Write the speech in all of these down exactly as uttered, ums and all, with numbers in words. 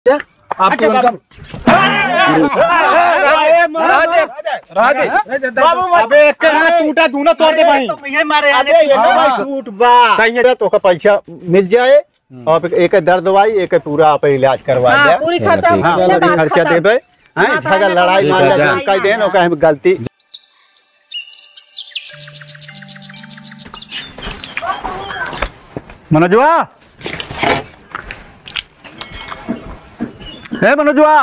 आप अच्छा, तुरंत बाबू। रह दे, रह दे। बाबू, मत। अबे, एक के हाथ टूटा, दूनो तोड़ दे भाई। तो ये मारे, अबे, ये हाँ। भाई टूट बा। कहीं तो का पैसा मिल जाए, हम्म। और एक दर्द दवाई, एक पूरा आप इलाज करवा हाँ, दे। पूरी खर्चा हम हाँ, ले पूरी बात खर्चा खत्म। देबे। हैं, हाँ, झगड़ा तो लड़ाई ठीक मार है, ले, जा। कह देन, ओका हम गलती। मनोजवा, ए मनोजवा।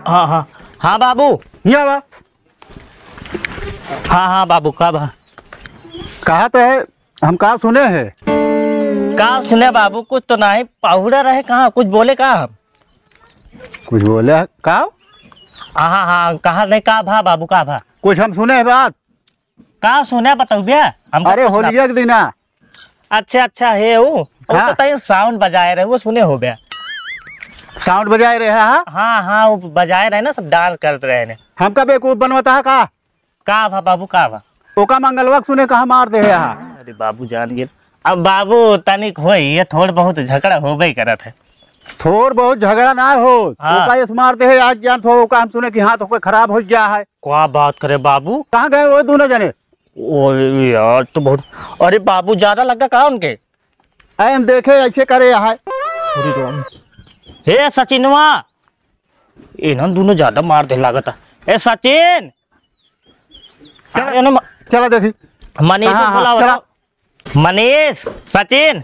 हाँ, हाँ, हाँ बाबू। हियाँ बा। हाँ, हाँ बाबू, का बा? कहा तो है, हम का सुने है? का सुने बाबू, कुछ तो नहीं, पाहुड़ा रहे कहाँ, कुछ बोले का हम? कुछ बोले है? का? हाँ, हाँ, कहा नहीं, का भा बाबू, का भा? कुछ हम सुने है बात? का सुने बतउबे? हमका अरे कुछ ना होलिया के दिना। अच्छा, अच्छा, हे ऊ, ऊ हाँ। तो तई sound बजाए रहे, वो सुने होबे। Sound बजाए रहे, हाँ? हाँ, हाँ, वो बजाए रहे ना, सब dance करत रहे ने। हमका बेवकूफ बनवत हा का? का भा बाबू, का भा? ओका मंगलवा के सुने कहाँ मार दे हा? अरे बाबू जान गेल। अब बाबू तनिक होई, ये थोड़ बहुत झगड़ा होबे करत है। थोड़ बहुत झगड़ा ना हो, हाँ। ओका ये मार दे है, आज जान थो, ओका हम सुने कि हाथ ओकर खराब हो गया है। का बात करे बाबू? कहाँ गए वो दूनो जने? ओ यार, तो बहुत, अरे बाबू, ज्यादा लगा का उनके? अरे हम देखे ऐसे करे है। अरे राम। हे सचिनवा, इन्हन दूनो ज्यादा मार दे लागत है। ए सचिन, चला, अरे ना म-, चला देखी। मनीष हाँ, हाँ, बुलाओ चला। तो। मनीष, सचिन,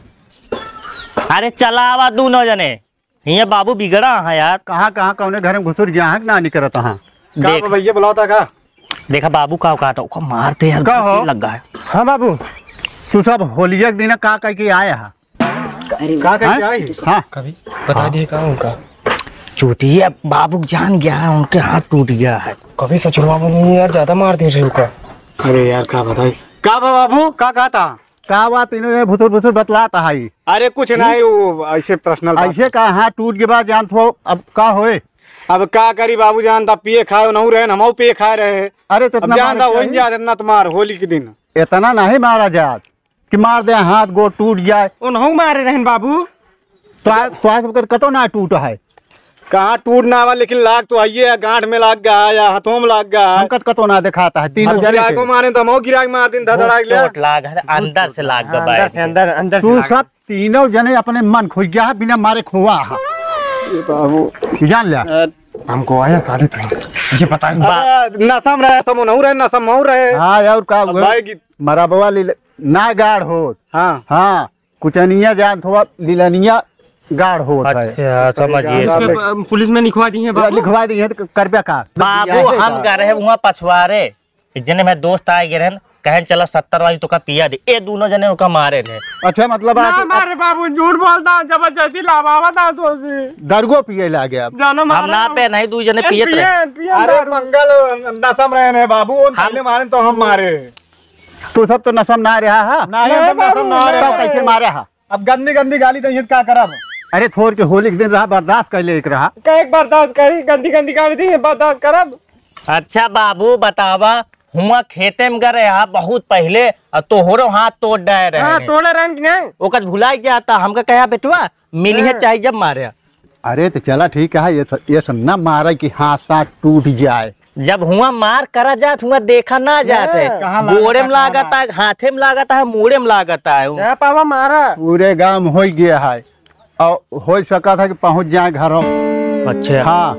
अरे चला आवा दूनो जने। हियाँ बाबू बिगड़ा है यार। कहाँ, कहाँ, कौने घर में घुसुर गया है कि ना निकरत हाँ? का देख। बा भैया, बुलावता का? देखा बाबू का औकात है, ओका मार दे यार, का हो? लग गया है। हाँ बाबू, तू सब होलिया के दिन का कह के आया है? अरे का कह के हैं? आए? हाँ। कभी बता दिए का उनका? चूतिया बाबू जान गया है, उनके हाथ टूट गया है। कभी ससुरवा में नहीं यार, ज्यादा मार दे रहे ओका। अरे यार, का बताई? का बा बाबू, का कहता? का बात, तीनों जने भुसुर भुसुर बतलात है। अरे कुछ हम्म? नहीं, वो ऐसे personal बात ऐसे है। का हाथ टूट के बाद जान थो, अब का होए? अब का करी बाबू जान, तब पिए खाए नहु रहे, हमहू पिए खाए रहे। अरे तो अब इतना जान मारे दा वही चाहिए। जात इतना तुम्हार होली के दिन। इतना नहीं मारा जात कि मार दे हाथ गोड़ टूट जाए। उनहू मारे रहन बाबू। तो आ, तो आज ओकर कतो ना टूट है। कहाँ टूट ना आवा, लेकिन लाग तो आइए, या गांठ में लाग गया, या हाथों में लाग गया। हम कत कतो ना दिखाता है, तीनों अब जने गिराको से। मारे तो हम गिराक मार दिन, धड़ाक ले। चोट लाग है, अंदर से लाग हाँ, गया अंदर से, अंदर, अंदर से तू लाग सब गया। तीनों जने अपने मन खोई गया है, बिना मारे खोआ है। ये बाबू। जान लिया। अ, हमको आया साबित है। ये पता है। बा- अ, नशा में रहे, समूह नहीं रहे, नशा में रहे। हाँ, और का अब हुआ? भाई की मरबवा लील-, ना गाड़ होत। हाँ। हाँ। कुचनिया जान थोड़ा लिलनिया गाड़ होत है। अच्छा, समझिए। पुलिस में, पुलिस में लिखवा दी है बाबू। लिखवा दी है तो करबे का? बाबू, यही हम का। गए रहे वहाँ पछवारे, एक जने मेरे दोस्त आए गए रहन, कहन चला सत्तर वाली तो का पिया दे। ए दोनों जने ओका मारे रहे। अच्छा, मतलब ना आप, मारे बाबू, झूठ बोलता, जबरदस्ती लावावा था तो से। दरुओ पिए लागे अब। जानो हम मारे ना बाबू। पे नहीं, दू जने ए, पियत पिए, रहे। पिए अरे मारे। मंगल नशम रहे हैं बाबू, उन हम पहले मारे तो हम मारे। तू सब तो नशम ना रहा है। नहीं, नहीं हम नशम बाबू, ना रहे। नहीं। तब कैसे मारे हा? अब गंदी गंदी गाली दे, का करब? अरे, थोर के होली के दिन रहा, बर्दाश्त कर ले, एक रहा। का एक बर्दाश्त करी, गंदी गंदी गाली दे, बर्दाश्त करब? अच्छा बाबू, बतावा, हुआ खेते में गए रहा बहुत पहले, और तोहरो हाथ तोड़ डाए रहे हाँ, हैं। तोड़े रहन कि नहीं? ओकर भुलाई जाता, हमका कहा बेटवा, मिलिए हाँ। चाहे जब मारे। अरे तो चला ठीक है, ये स-, ये सब ना मारे कि हाथ साथ टूट जाए। जब हुआ मार करा जात, हुआ देखा ना जात है। हाँ। कहाँ लागत गोड़े में है, कहाँ लागत है, हाथे में लागत है, मूड़े में लागत है। क्या पावा मारा? पूरे गांव में हो गया है और हो सकता है कि पहुंच जाए घरों। अच्छा। हाँ।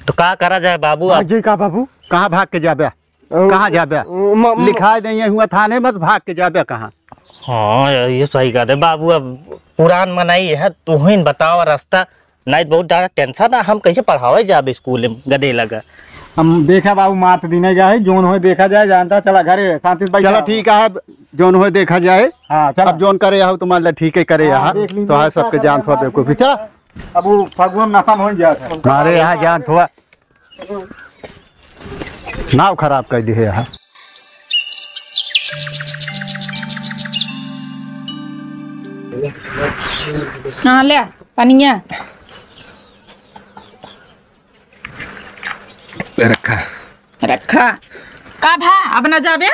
तो का करा जाए बाबू? भाग अब जाई का बाबू? कहाँ भाग के जाबे? अ, कहाँ जाबे? अ, म-, म-, लिखाई दे, ये हुआ थाने में, तो भाग के जाबे कहाँ? हाँ यार, ये सही कहा दे बाबू। अब पुरान मनई है, तू ही बताओ रास्ता। नहीं, बहुत ज्यादा tension है, हम कैसे पढ़ावे जाब स्कूल में गधे लगा? हम देखा बाबू, मात दिने जाए, जोन होए देखा जाए, जानता चला घरे शांति से बैठा चलो रहो। ठीक है, जोन होए देखा जाए। हाँ, चलो। अब जोन करे हो तुम्हारे लिए ठीक है करे हाँ, यहाँ। देख लीजिए, तो है क्या सबके करना जान है, थोड़ा मार बेवकूफी। दिने चला। अब वो फगुआ में नशा में हो जाता है। हमारे यहाँ जान थोड़ा नाव खराब कर दिए है। हाँ, ले, पनिया। ले रखा। रखा। का भा, अब ना जाबे?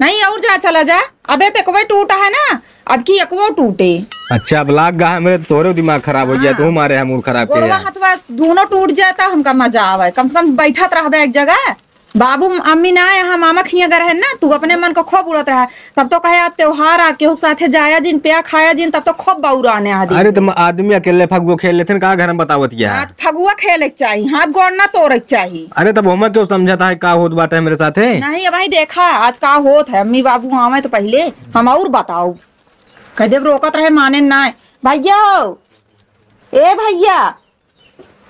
नहीं, और जा, चला जा। अबे तो एकवे टूटा है ना, अब की एकवो टूटे। अच्छा, अब लाग गा है मेरे, तो तोहरे दिमाग खराब होइ गया, हाँ। तू मारे है मूड खराब के गोड़वा है। हथवा दोनों टूट जाता, हमका मजा आवे। कम से कम बैठत रहबे एक जगह। बाबू अम्मी ना यहाँ मामा खिया गए हैं ना, तू अपने मन को खूब उड़त रहा। तब तो कहे, "आज त्योहार आ, केहू के साथे जाया जिन, पिया खाया जिन", तब तो खूब बउराने आदि। अरे, तुम आदमी अकेले फगुआ खेल लेते हैं, का घर में बतावत क्या है? हाँ, फगुआ खेले के चाही, हाथ गोड़ ना तोड़े के चाही। अरे, तब हमें क्यों समझाता है, का होत बाटे मेरे साथे? नहीं, अब भाई देखा, आज का होत है, अम्मी बाबू आवे तो पहले हम और बताओ। कह देब रोकत रहे, माने ना। भैया हो, ए भैया,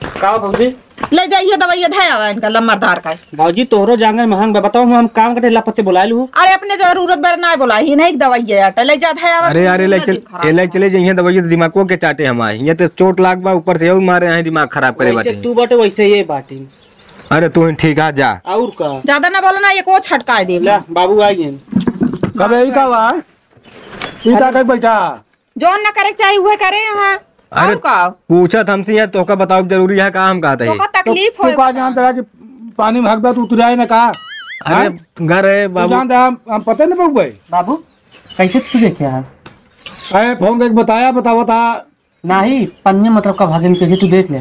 का भौजी? ले जाइए दवाइया धै आवा इनका लम्बरदार का। भौजी, तोहरो जांगर महंग बा, बताओ, हम काम करते लापत से बुलाए लू। अरे, अपने जरूरत बर ना बुलाई, ही नहीं दवाइया आटा, ले जा धै आवा, अरे, अरे, ले दिमाग चल, खराब ए, ले है। चले जाइए दवाइया, तो दिमाग को के चाटे हमारे, ये तो चोट लाग बा, ऊपर से और मारे हैं, दिमाग खराब करे वैसे बाटे। तू बाटे वैसे ये बाटे। अरे, तू ही ठीक आ जा। और का? ज्यादा ना बोलो ना, ये को छटकाए दे। ले, बाबू आ गए। कबे ई का बा? ई का कहीं बैठा? जौन ना करे के चाही, उहे करे यहाँ। अरे, और का? पूछत हमसे यहाँ, तोका बताओ जरूरी है का, हम कहते हैं। तोका तकलीफ तू होए का बता। जानत रहा कि पानी में हगबा तो उतराए ना का? अरे, हैं? घर है तू बाबू। जानत रहा, हम, हम पता नहीं बाबू भाई। बाबू, कैसे तू देखे है? अरे, फोन करके बताया, बतावा था। नहीं, पन्ने मतलब का भागिन के तू देख ले।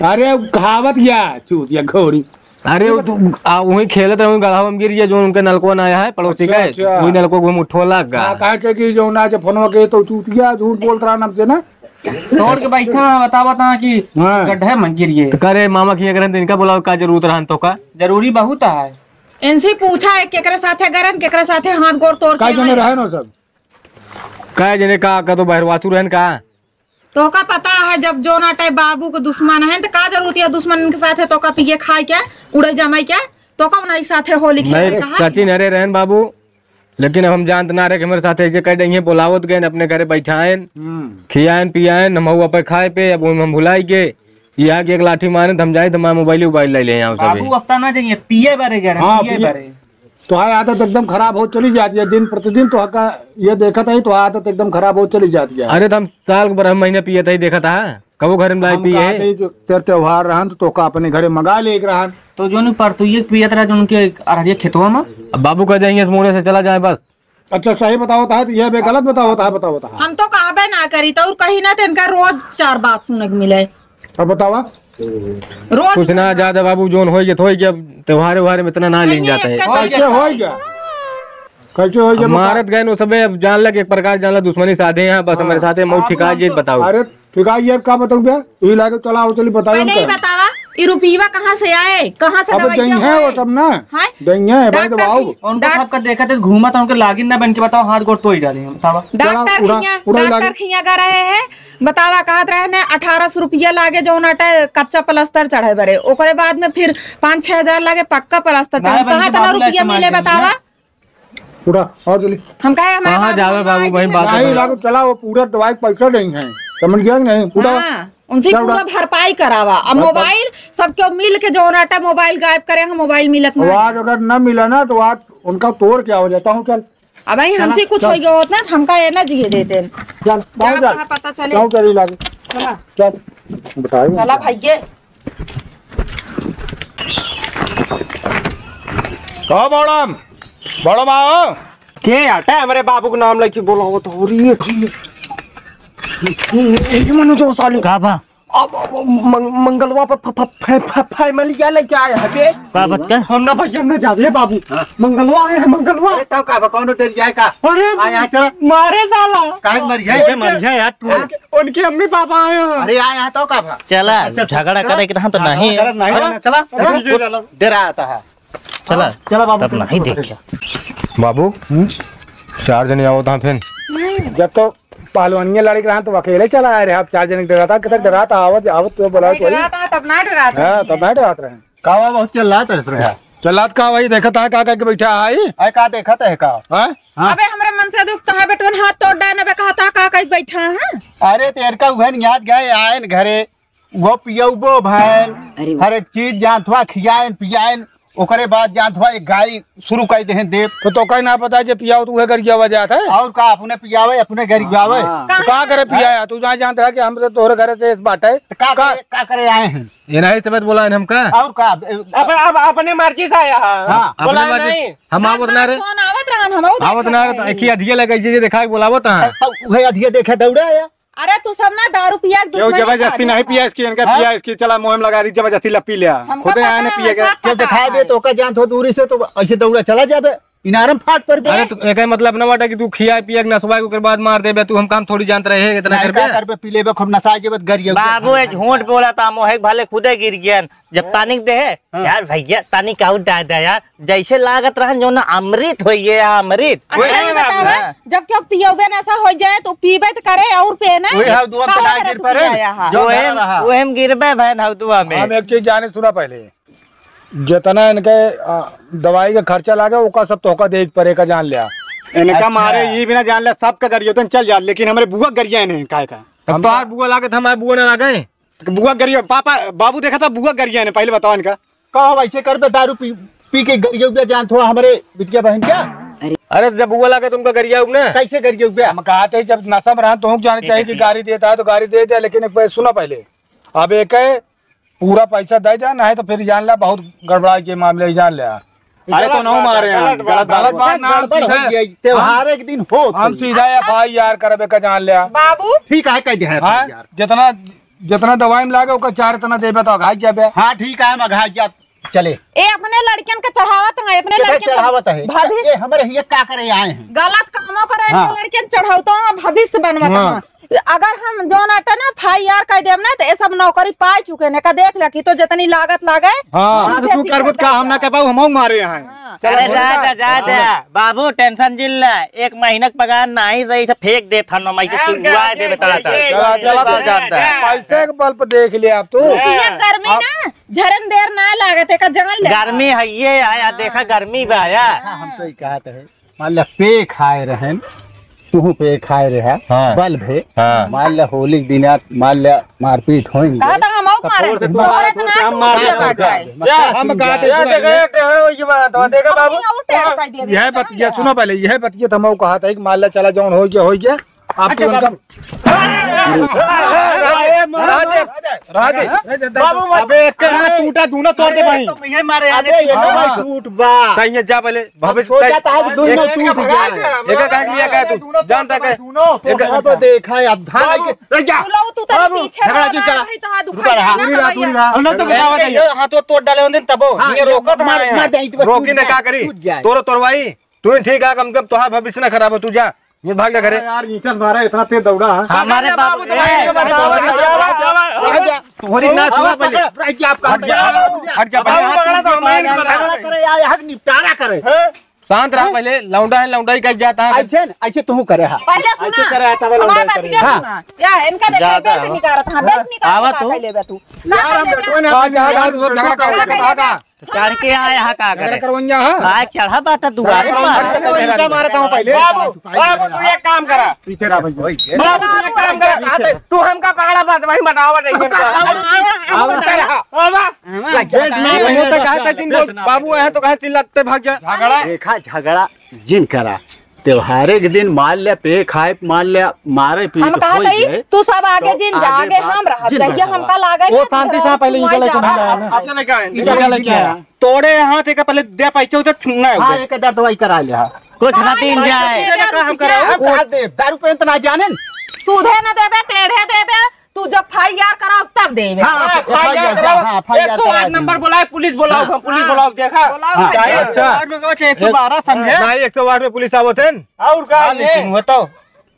अरे, कहावत या, चूतिया घोड़ी। अरे, वो तू, आ, वहीं खेलत रहे, वहीं गढ़वा में गिर गया, जो उनके नलको ना आया है, पड़ोसी अच्छा, का है, अच्छा। वही नलको घूम उठो लाग गा। हाँ, कहे के कि जो ना, जब फोनवा के तो चूतिया झूठ बोलत रहा हमसे ना। तोड़ के बैठा है, बतावत है कि हाँ। गड्ढे में गिर गए। तो करे मामा की अगर इनका बुलाओ, का जरूरत रहन तो का? जरूरी बहुत है। इनसे पूछा है, केकरे साथे गरन, केकरे साथे हाथ गोड़ तोड़ के का जने आए। रहे ना सब? का जने का, का तो बहरवासु रहन का? तोका पता है, जब जोना टाइप बाबू के दुश्मन है, तो का जरूरत है दुश्मन के साथे तोका पिए खाए के, उड़े जमाई के, तोका उन्हीं साथे होली खेले नहीं, का है? सचिन, अरे रहन बाबू, लेकिन अब हम जानत ना रहे कि हमारे साथे ऐसे कर देंगे, बुलावत गए, अपने घरे बैठाएन, हम्म। खियाएन, पियाएन, हम हुआ पे खाए पे, अब हम भुलाई गए, ये आके एक लाठी मारे, तो हम जाए, तो हमारा मोबाइल, मोबाइल ले ले यहाँ सब। बाबू, अब ता ना जाइए, पिए बारे गए, हाँ, पिए पिए। बारे। तोहार आदत एकदम खराब हो चली जाती है, दिन प्रतिदिन तो हका ये देखत है, तोहार आदत एकदम खराब हो चली जाती है। अरे, तो हम साल के बारह महीने पियत है, देखत है, कबो घर में लाई हम पिए कहा है। नहीं, जो तेरे त्योहार रहन, तो तोका अपने घरे मंगा ले एक रहन। तो जो नहीं पर तू ये पियत रहा, जो उनके अरहरिया खेतवा में। अब बाबू कह देंगे, इस मोड़े से चला जाए बस। अच्छा, सही बताओ ता है, तो ये बे गलत बताओ ता है, बताओ ता है। हम तो कहबे ना करी, तो और कहीं ना, तो इनका रोज चार बात सुने के मिले। अब बतावा। रोज कुछ ना ज्यादा बाबू, जोन होई गया तो होई गया, अब त्योहार व्योहार में इतना ना नहीं, लेन नहीं, जाता है। एक कैसे होई गया? कैसे होई गया अब बता? मारत गए नो सबे, अब जान लग एक प्रकार जान लग दुश्मनी साधे हैं, बस हाँ। हमारे साथ है, मऊ ठिका जी बताओ। अरे ठिका ये का बताऊं बे? तू ही लागे चला आओ चली बताओ पहले ही उनका। बतावा, ई रुपीवा कहाँ से आए, कहाँ से अब दवाइया दही है होए? वो सब ना। हैं? दही है, भाई डॉक्टर दबाओ। की उनको डॉक- सबका देखा थे घूमा था, उनके लागिन ना बन के बताओ, हाथ गोड़ तो ही डाले हैं, बतावा। चला, डॉक्टर उड़ा, खिया, उड़ा डॉक्टर लागे। खिया गा रहे हैं, बतावा, कहत रहे ने अठारह सौ रुपया लागे, जौन अटे कच्चा प्लास्टर चढ़े बरे, ओकरे बाद में फिर पाँच छह हजार लागे पक्का प्लास्टर ना चढ़े। बन कहाँ के इतना बाबू लाए रुपया समाज मिले, में। बतावा? उठा, और जल्दी। हम कहे, हमारे कहाँ बाबू जावे हम बाबू, आए वहीं थे बात ना। नहीं, लागो, चला, वो पूरा दवाई के पैसा नहीं है, समझ गया कि नहीं? उठा। हाँ, उनसे चल, पूरा उठा। भरपाई करावा। अब बस, बस। मोबाइल सबके मिल के जौन अटा मोबाइल गायब करे, हम मोबाइल मिलत नहीं। आज अगर न मिला ना, तो आज उनका तोड़ क्या हो जाता हूँ, चल। अब भाई, चला, हमसे कुछ चल। हो गया होत ना, तो हमका ये ना जिए देते। चल, गाँव जाओ, चल। कहाँ पता चले? गाँव चल, इलाज। चला। चल, बताइए। चला, भाई, ये। कहो, बड़म, बड़म आओ। के आटा है हमरे बाबू के नाम लेके बोला हो तो हो रही है। ए, ए, ए, मनु जो साले। का बा? अब, अब, मंग-, मंगलवा पे फ-, फ-, फ-, फ-, फैमिली क्या लेके आए हैं बे? का बात का? हम ना भैया ना जावे बाबू। हाँ। मंगलवा आए हैं, मंगलवा। अरे तब का बा, कौन डर जाए का? अरे आए हैं तो? मारे साला। काहे मर गए? कैसे मर गया यार तू? हाँ? उनके अम्मी पापा आए हैं। अरे आए हैं तो का बा? चला, अच्छा, अच्छा, झगड़ा चला। करे के रहन तो हाँ, नहीं। झगड़ा नहीं हाँ? रहना, चला, अरे चला। ये चला। डरा आता है। चला, चला बाबू, तब चला। नहीं देखा। बाबू, हम्म? चार जने आवत हैं फिर। जब तो पहलवानिया लड़े के रहन तो अकेले चला आए रहे, अब चार जने के डराता, कितना डराता, आवत, आवत तो बोला भाई तो वही। डराता है, तब ना डराता। हाँ, तब ना डरात रहे। का हुआ, बहुत चिल्लात रहे। हाँ। चिल्लात का वही देखत है, का करके बैठा है? अरे का देखत है का? हाँ? हाँ। अबे हमरे मन से दुख तो है, बेटवन हाथ तोड़ डाले, अबे कहता का करके बैठा है? अरे तेर का उहन याद गए आयन घरे, वो पियउबो भैन, अरे वाह। हर एक चीज जानथवा खियाएन, पियाएन, ओकरे बाद जानत हुआ एक गाड़ी शुरू कर देहे देव। तो तोका ना पता जे पियावत उहे गरियावा जात है। और का, अपने पियावे, अपने गरियावे। हाँ। तो का करे पियाया? तू जहाँ जानत रहा कि हम तो तोहरे घरे से इस बात है। तो का का? करे, का करे आए हैं? ये नहीं समझ बोला है हमका। और का? अब, अब अपने मर्जी से आया है। हाँ। बोला अपने मर्जी। नहीं। हम आवत ना रहे। कौन आवत रहन? हम आवत ना रहे, तो एक ही अधिया लगे, जे देखा के बोलावत है। तो, तो उहे अधिया देखे दौड़ा आया। अरे तू सब ना दारू पिया के क्यों दुश्मनी जबरदस्ती साधे नहीं था। पिया इसकी, इनका हाँ? पिया इसकी, चला मुँह में लगा दी, जबरदस्ती ला पी लिया। हमका खुदे पता आने है, पिए गए। सब क्यों पता दिखाई है। दे तो ओका जानत हो दूरी से तो ऐसे दौड़ा चला जाबे, इनारम फाट पर बे। अरे तो एकर मतलब ना बाटा कि तू खिया पिया के नसवा के ओकर बाद मार देबे, तू हम काम थोड़ी जानत रहे हैं, इतना नहीं, करबे। का करबे, पी लेबे, खूब नसा जेबे, गरिया बाबू, ये झूठ बोला था, मोहे भले खुदे गिर गया। जब तानिक दे है, हाँ। यार भैया, तानिक और डाल दे यार, जैसे लागत रहन जो ना अमृत होइए, अमृत। अच्छा, ओए, ये बतावा, हाँ। जब क्यों पियोगे नशा हो जाए तो पीबे तो करे और पे ना। ओए, हाँ, दुआ का तो ना करे गिर तू पड़े। पिया यहाँ? जो ओहे, डरा रहा। ओहे हम गिरबे भैन हौ दुआ में। हम एक चीज जाने, सुना पहले, जितना इनके, आ, दवाई का खर्चा लागे, ओका सब तोहका देख पड़े का जान लिया। इनका अच्छा। मारे ये बिना जान लिया, सबका गरियो तो चल जा, लेकिन हमरे बुआ गरिया नहीं काहे का। तब हम तोहार बुआ लागे, तो हमारे बुआ ना लागे। तो बुआ गरिया, पापा, बाबू देखा था बुआ गरिया ने, पहले बताओ इनका। का हो, ऐसे करबे, दारू पी, पी के गरिया उबिया जान थोड़ा हमरे बिटिया बहन क्या? अरे जब बुआ लागे तुमका गरिया उबना। कैसे गरिया उबिया? हम कहा थे जब नशा में रहन तो हम जाने चाहिए कि गारी देता है तो गारी दे दे, लेकिन एक बार सुना पहले। अब एक है, पूरा पैसा दे दे, नहीं तो फिर जान ला बहुत गड़बड़ाई के मामले ही जान ले। अरे तो नहीं मारे हैं, गलत बात, गलत बात ना, हम गड़बड़ हो सीधे, गया, त्योहार हम, एक दिन हो हम तो। सीधा एफ आई आर करबे का जान ले। बाबू। ठीक है, कह दे है हाँ? एफ आई आर। जितना जितना दवाई में लागे, ओकर चार इतना देबे तो अघाई जाबे। हाँ, ठीक है, हम अघाई जाब। चले। ए, अपने लड़कियन के चढ़ावत है, अपने किधर लड़कियन के चढ़ावत है? भाभी। ये हमरे हिये का करे आए हैं? गलत कामों करे, हाँ। लड़कियन चढ़ावत हैं, भविष्य बनवत हाँ। हैं। अगर हम जौन अटे ना, एफ आई आर कह देब ना, तो ये सब नौकरी पाए चुके ने का देख ले कि तो जितनी लागत लागे, हाँ। हाँ, तो तू करबो का, हम ना कर पाऊ, हम मारे यहाँ। हाँ। अरे चलो, जा, जा, जा, जा। बाबू, टेंशन जिन ला, एक महीना के पगार नाही सही से फेंक दे थानो, मैं से सुलगवा देबे तड़ा तड़ा। चला, चला, चला, चला। पैसे के बल पे देख लिया अब तू। ये गर्मी ना, झरन देर ना लागत है, का जंगल ले। गर्मी है ये आया, देखा गर्मी बा आया। हाँ, हम तो ये कहत है, मान ला पे खाए रहन, तू पे खाए रहा, हाँ। बल्ब है, हाँ। मान ला होली के दिन यार, मान ला मारपीट होइंगे। कहा था हम आउक मारे, तो तोहरे तो ना हम मार तू दे मार काट दे। पाए। हम कहत है, या सुना, देखा, ये ये बात, हाँ, देखा बाबू। हम और टेढ़ कर दिए, यह बतिया सुना पहले, यह बतिया तो हम कहत है कि मान ला चला जौन हो गया, हो गया। आप अच्छा, तुरंत बाबू। राधे, राधे। बाबू, मत। अबे, एक हाथ टूटा, दूनो तोड़ दे भाई। तो ये मारे, अबे, ये हाँ। टूट बा। कहीं जा पहले, भविष्य हो जाता है, दूनो एक, टूट जाए। एक कहाँ लिया क्या तू? जानता क्या? दूनो एक तो अब देखा है, अब धान के, रुक जा। तू लोग, तू तो बाबू, पीछे झगड़ा रहा क्यों करा? है, तो हाँ, रुका रहा, दुखाई ना दूरी रहा, दवाई दूरी है। रहा। हम लोग तो बतावा ए, चाहिए। ये हाथ वो तोड़ डाले होंगे तबो, हाँ, ये ये रोकत मार, हमारे मार यहाँ। दे, इट पर रोकी टूट ने जाए, का करी? टूट जाए। तोरो तोरवाई, तू ही ठीक है, कम से कम तोहार भविष्य ना खराब हो, तू जा। ये भाग जा घरे। अरे यार, ईंटन मारा, इतना तेज दौड़ा है। हमारे बाबू तो ए, भाई, ए, बताओ, ए, बताओ, बताओ, बताओ। तोहरी ना सुना पहले। हट जा, हट जा, हट जा पहले। बाबू, पकड़ा तो, हमारे झगड़ा करे, यार, यहाँ निपटारा करे। हैं? शांत रहा पहले, लौंडा है, लौंडा ही कह जाता है। ऐसे न, ऐसे तू करे हा। पहले सुना, ऐसे करे हा, तब लौंडा हमारे बात करे। के हाँ। सुना। या, इनका देख, ज्यादा देख हो। निकारत, हाँ, देख निकारत, आवा का तू। पहले बे तू। ना, आराम पहले से, बे। कोई ना, कोई ना, कोई ना, कोई ना, कोई ना। तो चढ़ के आया हा का करे? करवैया हा? आ चढ़ा बाटा दुआरे पर। इनका मारत हूँ पहले। बाबू, बाबू, तू एक काम करा। पीछे रहा भैया। बाबू, तू एक काम करा। तू हमका पकड़ा मत, वही बतावा नहीं हमका। आवा, आवा, आवा। आवा। ये मुंह तो कहा था जिन बोल, बाबू आए तो कहा चिल्लाते भाग जा। झगड़ा। देखा, झगड़ा जिन करा। त्योहारे के दिन मार ले, पे खाए, मार ले, मारे पीट हम कहा होई तई, गए, तू सब आगे तो जिन जा, आगे आगे बात हम रहब, जिन चाहिए बढ़ावा। हमका लागे वो कि शांति से पहले निकल के जा। अब चले क्या है? निकल के आया। तोड़े हाथ एक पहले दे पैसे उसे ठुन्ना है हाँ, उसे। एक हजार दवाई करा ले, हाँ। कुछ ना दिन जाए। हम करा। हम कहा दे, दारू पे इतना जाने न। सूधे न देबे, टेढ़े देबे, तू जब एफ आई आर कराओ तब देबे। हाँ, हाँ, एफ आई आर एफ आई आर कराओ, कराओ, हाँ, एफ आई आर एक सौ आठ कराओ। नंबर बुलाए, पुलिस बुलाओ, हाँ। हम पुलिस हाँ। बुलाओ, देखा? बुलाओ, हाँ, अच्छा। एक सौ आठ में कहो, एक सौ बारह समझे? नहीं, एक सौ आठ में पुलिस आवत है। और का हाँ, है? लेकिन वो तो।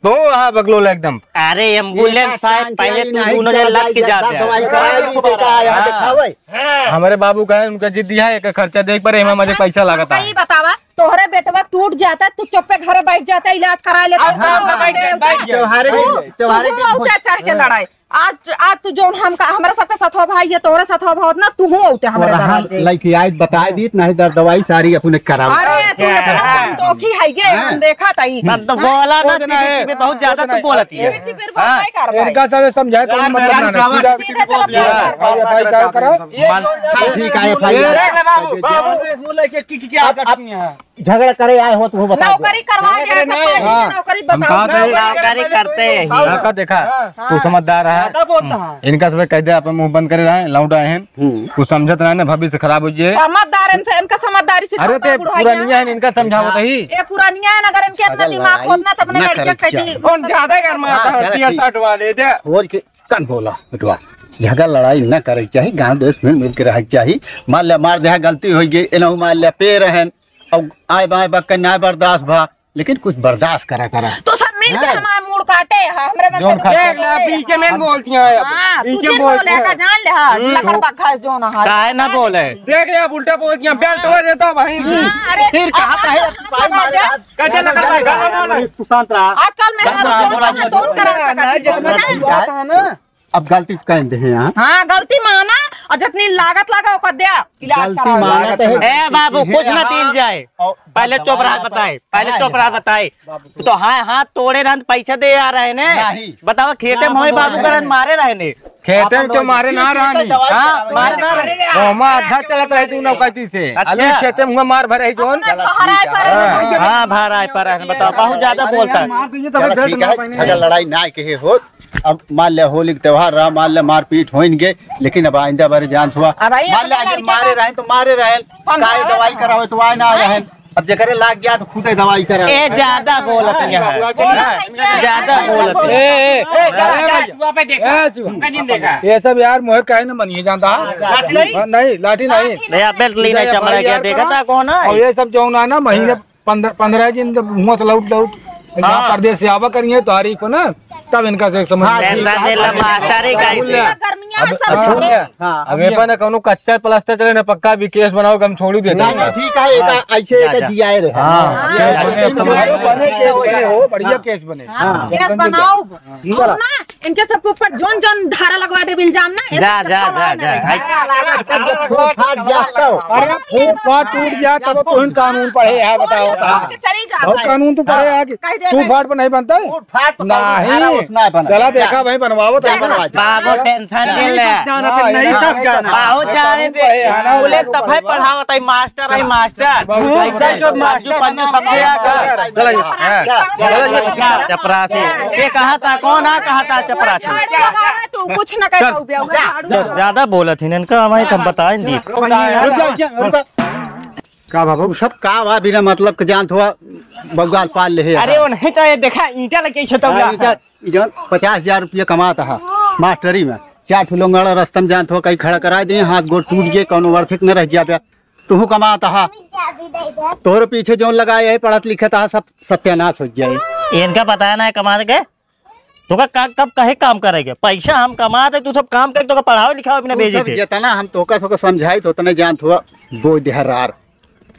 तो हाँ, बकलोल एकदम। अरे, एम्बुलेंस एक आए, काम पहले किया तू नहीं, दोनों जन लग के जा, जा, जा। दवाई कराए, नहीं देखा, यहाँ हाँ। दिखावे। हाँ। हमारे बाबू का है, उनका जिद दिया है, एक खर्चा देख पर, एमा मुझे पैसा लागत है। ई बतावा, तोहरे बेटवा टूट जाता, तू चुप्पे घरे बैठ जाता, इलाज करा लेता। अब हाँ, हाँ, बैठ, बैठ, बैठ। तोहरे, तू, तोहरे तू के होता चढ़ के लड़ाई। आज, आज तू जौन हमका, हमरा सबके सथवा भाई है, तोहरे सथवा भाई होत ना, तू हो उते हमरे और हम दरवाजे। लइके आइत बताइ दीत, नहीं दर दवाई सारी अपने करावा। अरे, तू इतना संतोखी है ये, हाँ। हम देखा तई। तब तो बोला ना, वो तो नहीं, चीपे, चीपे बहुत ज्यादा वो तो तू नहीं। बोलती है। चीपे, चीपे हाँ। बोल, काय करवाई? इनका सब समझाए, कोई यार, मतलब मेरा ना, काम सीधा है। सीधा चला सीधा बात कर। बात कर। ये भाई, भाई, क्या करा? ये भाई, ये ठीक है, ये भाई, ये बाबू, बाबू, ये बाबू, बाबू, ये की, की, की आप अब, अब रखती हैं। झगड़ा करे आए हो तो वो बताओ। नौकरी करवा दे, झगड़ा करे सब नहीं। हाँ। नौकरी हम बताओ। कहा थे, नौकरी करते हैं। हाँ, का देखा? हाँ। तू समझदार है। ज्यादा बोलता है। इनका सब कह दे, अपन मुंह बंद करे रहे, लौट आए हैं। हम्म। कुछ समझत रहे ना, भविष्य खराब हो जाए। समझदार इनसे, इनका समझदारी से अरे छोटा ते बुढ़ाई पुरानिया है। है, इनका समझावत ही। ये पुरानिया है ना, अगर इनके इतना अगर दिमाग लड़ाई होत ना, तो अपने ना लड़के करे के कहती। चाहिए। कौन ज्यादा गरमाता हाँ, है, चला ठीक। साठ वाले दे। और के कन बोला बेटवा, झगड़ा लड़ाई ना करे के चाही, गाँव देश में मिल के रहे के चाही। मान ले मार देहा, गलती हो गई, एनहु मान ले पे रहन, अब आए बाएं बक्के ना बर्दाश्त भा, लेकिन कुछ बर्दाश्त करा करा। तू सब मिल के हाँ। हमारा मूड़ काटे, हाँ, हमरे मन से जौन तू खा- देख ले, पीछे में बोलती हैं अब। हाँ, तू पीछे जिन बोलती बोले हैं। का जान ले, हाँ, हम्म। लकड़ बग्घा जौन, हाँ। काहे ना बोले? देख ले, अब उल्टा बोलती हैं, बेल्ट हो देता भाई। हाँ, अरे, फिर कहाँ अब का है? अब समझ जा। कैसे लगा रहा है? गाना वाला है। तू शांत रहा। आजकल मैं शांत रहा, बोला जी। कौन करा सकत है? नहीं, नहीं, नहीं। अब गलती कह दे हैं यहाँ। हाँ, गलती माना और जितनी लागत लगा ओकर दे, इलाज गलती करा। माना तो है। ए बाबू, कुछ ना हाँ। तीन जाए। और पहले चुप रहा, बताए। पहले हाँ, चुप रहा, हाँ। बताए। बाबू, तो हाँ, हाथ तोड़े रहन, पैसा दे आ रहे ने। नहीं। बताओ, खेते में ना, होए बाबू नहीं। करन मारे रहे ने। खेते में क्यों मारे ना रहनी? हाँ, मारे ना रहनी। ओमा आधा चलत रही तू नौकती से। अच्छा। अलू खेते में हुआ मार भरे ही जोन। अपना चला, भराए ठीक है। पर है। हाँ, भराए पर है। बताओ, बहुत ज्यादा बोलता है। मार दीजिए, तभी चला, भेज ठीक है। देना। झगड़ा लड़ाई ना कहे हो। अब मान ले होली के त्योहार रहा, मान ले मारपीट होइन गे, लेकिन अब आइंदा बारी जान हुआ। अब आइए, मान ले पता आज नहीं मारे क्या रहे तो मारे रहे, समझाओ। काहे दवाई करावे तो आए ना रहे। अब जेकरे लाग गया तो खुदे दवाई करा। ए, ज्यादा बोलत है। बोलत है क्या? ज्यादा बोलत है। ए, ए, ए, ए, ए, शिवा। ये सब यार मोहे काहे न मनिए जानता है? लाठी नहीं? हाँ, नहीं, लाठी नहीं। भैया, बेल्ट ली नहीं, चमड़ा गया, देखा था कौन है? और ये सब जो ना, ना, महीने हाँ। पंद्रह, पंद्रह दिन जब हुआ तो लौट, लौट, यहाँ हाँ। परदेस से आवा करिए, तारीख को ना, तब इनका से समझ हाँ, में ठीक है। मास्टर ही का ही अब, थे। गर्मियाँ अब, सब अब, चले। हाँ, अब अब ये ये पर ना कौनो कच्चा प्लास्टर चले ना पक्का, विकेश बनाओ, हम छोड़ी देते नहीं, हैं। नहीं, ठीक है, एक हाँ। ऐसे जा, एक जा। जियाए रहे। हाँ। हाँ। ये बने, बने, बने, बने हो, बढ़िया हाँ। केस बने। हाँ, हाँ। केस बनाओ। हाँ। और ना, इनके सबके ऊपर जौन, जौन धारा लगवा देब इल्जाम ना, ऐसे जा, जा, कत्था जा, ना जा। रहे। हाँ। फूट फाट गया तो। अरे, फूट फाट टूट गया तब तो हम कानून पढ़े हैं, बताओ, हाँ। बताओ। चली जाता और है। कानून तो पढ़े हाँ। हैं कि कह दे फूट भाई। फाट पर नहीं बनता है? फूट फाट पर नहीं। धारा उतना बना। चला देखा भाई, बनवाओ तो जा, बनवा। बाबू टेंशन नहीं ले। जाना हाँ, फिर नहीं हाँ, सब जाना। बहुत जाने दे। पढ़े हैं ना, स्कूले तब है पढ़ावत है, मास्टर है, मास्टर। बहुत ऐसा जो मास्टर पंजू पंजू समझे आ कर। चला, हाँ। चला, चपरासी। ये कहा था, कौन आ, कहा था चपरासी? तू कुछ न कर पाऊ बे, उहे झाड़ू जा। ज्यादा बोलत ही इनका, हमारे तब बताए नहीं। रुक जा, रुक जा, रुक जा। का बाबू, सब का बा, बिना मतलब के जानत हुआ, बग्गाल पाल ले है। अरे, वो नहीं चाहिए, देखा, ईंटा लगे छतौला। हाँ, ईंटा, ई जौन पचास हजार रुपया कमात हा मास्टरी में, चार ठो लोंगड़ा रस्ता में जानत हो, कहीं खड़ा करा दे, हाथ गोड़ टूट गए, कौनो वर्थिक न रह गया बे। तुहू कमात हा, तोहरे पीछे जौन लगाए है, पढ़त लिखत हा, सब सत्यानाश हो जाए। इनका पता है ना कमात के, तो का, का, कब कहे काम करेगे? पैसा हम कमात है, तू सब काम कर, तो का पढ़ाओ लिखाओ अपने तू भेजे सब थे। जितना हम तोका, तोका समझाई, तो उतने जानत हुआ, बोझ देहरार।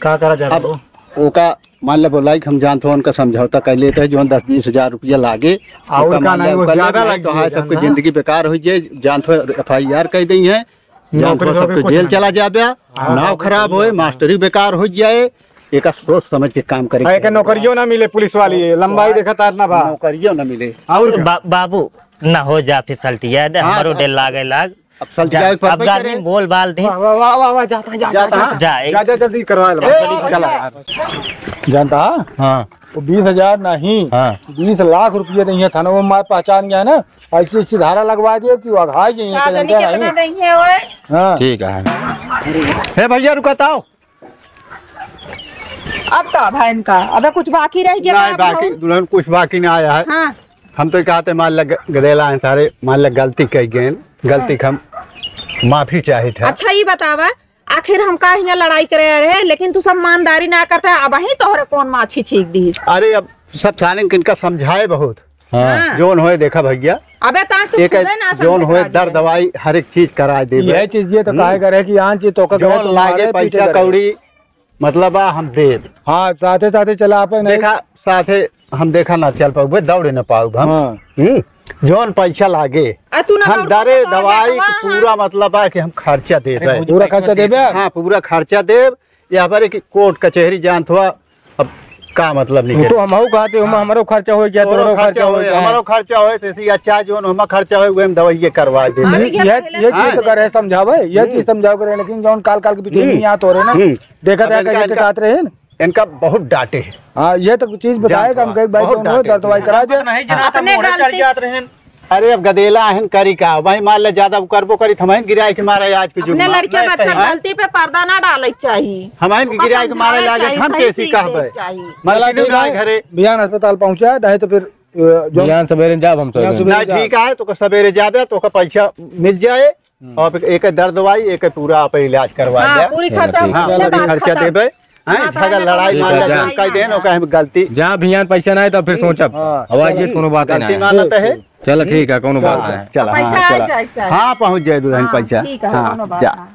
का करा जाए अब बाबू? ओका मान ले बोलाई कि हम जानत हो उनका समझौता कर लेते हैं, जो दस बीस हजार रुपया लागे, और ओका का मान ले नहीं, वो ओका ले ज्यादा नहीं, लाग तो जाए, हाँ, सबके जानना। जिंदगी बेकार हो जाए, जानत हो एफ आई आर कह दी है, जानत हो नौकरी सबके वोकरी कुछ जेल नहीं। चला जाबे, हाँ, नाव नौकरी खराब चला होए, जाए। मास्टरी बेकार हो जाए, एक सोच समझ के काम करे आ, एके के। नौकरियों ना मिले पुलिस वाली, लंबाई देखा ता इतना बा। नौकरियों ना मिले। और का? बा-, बाबू, ना हो जा फिसलटिया, दे हाँ, हमरो तो डेल लागे लाग। अब चल जा, जाए, पर अब बैठे गाड़ी रहे। में बोल बाल दे। वाह, वाह, वाह, वाह, वाह, जाता, जाता, जाता, जाता। जा, जा, जा, जल्दी करवा लो। ए, चला। जानता है? हाँ। वो बीस हजार नहीं, हाँ। बीस लाख रुपये नहीं है थाना, वो मार पहचान गया है ना, ऐसी, ऐसी धारा लगवा दिए कि वो अघाई जाइए, का तो जानी जानता कितना नहीं। नहीं है वो। हाँ। ठीक है। हे भैया, रुका ताओ। अब का भाई इनका? अबे कुछ बाकी रह गया नहीं, अब बाकी, हम दुल्हन कुछ बाकी ना आया है। हाँ। हम तो कहते मान लग गदेला है सारे, मान लग गलती कह गए, गलती हाँ। हम माफी चाहित है। अच्छा, ये बतावा, आखिर हम का हियाँ लड़ाई करे रहे, लेकिन तू सब ईमानदारी ना करता है, अब ही तोहरे कौन माछी छींक दी? अरे, अब सब साले किनका समझाए बहुत। हाँ। हाँ। जोन होए देखा भैया, अबे, ताक तू एक खुदे ना जोन समझत होए रह दर गया। दवाई हर एक चीज करा देबे। यह चीज ये तो हम्म। काहे करे कि यहाँ चीज तो का जोन करे तो लागे मारे पैसा पीटे करे। कौड़ी, मतलब बा हम देब। हाँ, साथे साथे चला आपन है। देखा, साथे हम देखा ना चल पाउबे, दौड़े ना पाउब हम। हाँ। हम्म, जौन पैसा लागे, आ, तू ना हम दौड़ दरे पाउबे, दवाई बेटवा, के पूरा हाँ। मतलब बा कि हम खर्चा देबे। अरे भौजी, पूरा पैसा खर्चा देबे? देबे? हाँ, पूरा खर्चा देब। या बारे कि कोर्ट कचहरी जानत हुआ, अब का मतलब वो निकले? तो हमहू कहते, हम, हाँ। हमरो खर्चा हो गया, तोरो तोरो खर्चा खर्चा हो हो गया, गया। हमरो खर्चा हो, तो ऐसे अच्छा जौन हमार खर्चा हो, वही हम दवाई ये करवा दे। हाँ, ये, ये ये, पहले ये चीज हाँ। तो करे समझावे, ये हम्म। चीज समझावे करे, लेकिन जौन काल, काल के बीच में हम्म। यहाँ तो रहे ना, हम्म। देखा अब था इनका, कैसे इनका, काट रहे हैं। इनका बहुत डांटे हैं। हाँ, ये तो चीज बताए जानत कि हम हुआ, कहीं भाई बहुत जौन हो, डांटे दर्द हैं। दवाई करा दे। नहीं जना था, अपने मोरे गलती चढ़ जात रहे हैं। अरे, अब गदेला अहन करी का? वही मान ले, ज्यादा करबो करी, त हमहिन गिराए के मारे आज के जुग अपने में। लड़के नहीं, बच्चा सही। गलती पे पर्दा ना डाले के चाहिए। हमहिन के ओकर गिराए के मारे समझावे लागे, चाहिए, हम सही कैसे सीख कहबे? देवे चाहिए। मलकिन चला, ठीक ना है, घरे। बिहान अस्पताल पहुँचा, नहीं तो फिर, अ, जो बिहान सवेरे जाब हम बिहान सवेरे। सवेरे ना, जाब। ठीक है, तो ओकर सवेरे जाबे, तो ओकर पैसा मिल जाए, हम्म। और एक दर्द दवाई, एक पूरा आप इलाज करवा हाँ, दे। पूरी चला, खर्चा ठीक है। हम हाँ, ले पूरी बात खर्चा खत्म। देबे। हैं, हाँ, तो झगड़ा हमें लड़ाई तो मान ठीक है, ले, जा। हम कह देन, ओकर हम गलती। जा भियान पैसा ना है तो फिर सोचब। हाँ, आवाज चलो। ये कोनो बात गलती नहीं है। मानत है। चलो ठीक है, कोनो बात हाँ, नहीं है। चला, पैसा हाँ, आ चला। जाए, चाहे। हाँ, पहुँच जाए दुल्हन हाँ, पैसा। ठीक है, हाँ, कोनो बात जा। ना।